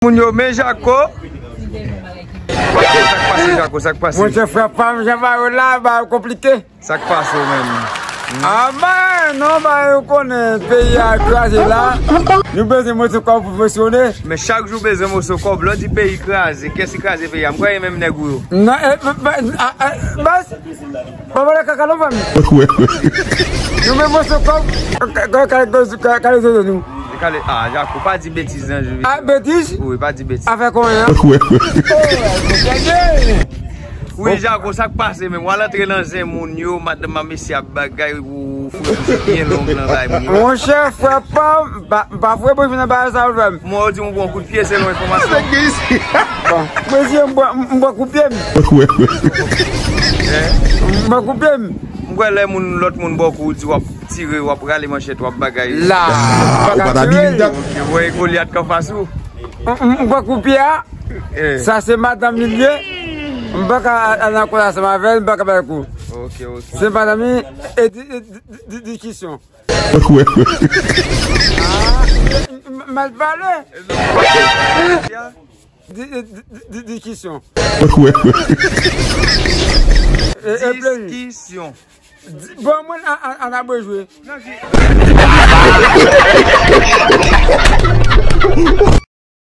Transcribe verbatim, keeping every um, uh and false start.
Moun yo, men Jako. Sa k pase, Jako? Sa k pase? Monchè, frè pa m, jan ba yo la, ba yo konplike. Sa k pase w menm? Hmm? A, ba, non, ba, yo konnen peyi a kraze la. Nou bezwen moso kòb pou fonksyone. Men chak jou bezwen moso kòb. Lè w di peyi kraze, kiyès ki kraze peyi a? M kwè e menm nèg ou yo. Non, e, ba, a, a, bas, pa pale kaka non, fanmi. Nou men moso kòb, ka, ka, ka, ka, ka, kale zozo nou. Kale, a, Jako, pa di betiz nan jou. A, betiz? Wi, pa di betiz. Afè konyen an. Wi, Jako, sa k pase menm? W al antre nan zen moun yo, madanm a mesye ap bagay, ou fouye bouch byen long nan bay moun yo. Monchè, frè pa m, pa, pa fouye bouch nan bagay sa, frè m. Mwen, yo di m pran kout pye, selon enfòmasyon. Bon, mesye, m pran, m pran kout pye m. M pran kout pye m. M kwè lè moun, lòt moun bò kou, ou di w ap tire, w ap rale manchèt, w ap bagay. La, ou pa ka tire. Ok, voye Golyat k anfas ou. M, m, m pran kout pye a. Eh. Sa se madanm li ye. M pa ka al nan kòl ansanm avè l, m pa ka bay kou. Ok, ok. Se madanm li, e di, e di, di, di, diskisyon. Ah, m, m, mal pale. Di, di, di, di, diskisyon. E, e, pleni. Diskisyon. Di, bon, mwen, an, an, an ap jwe.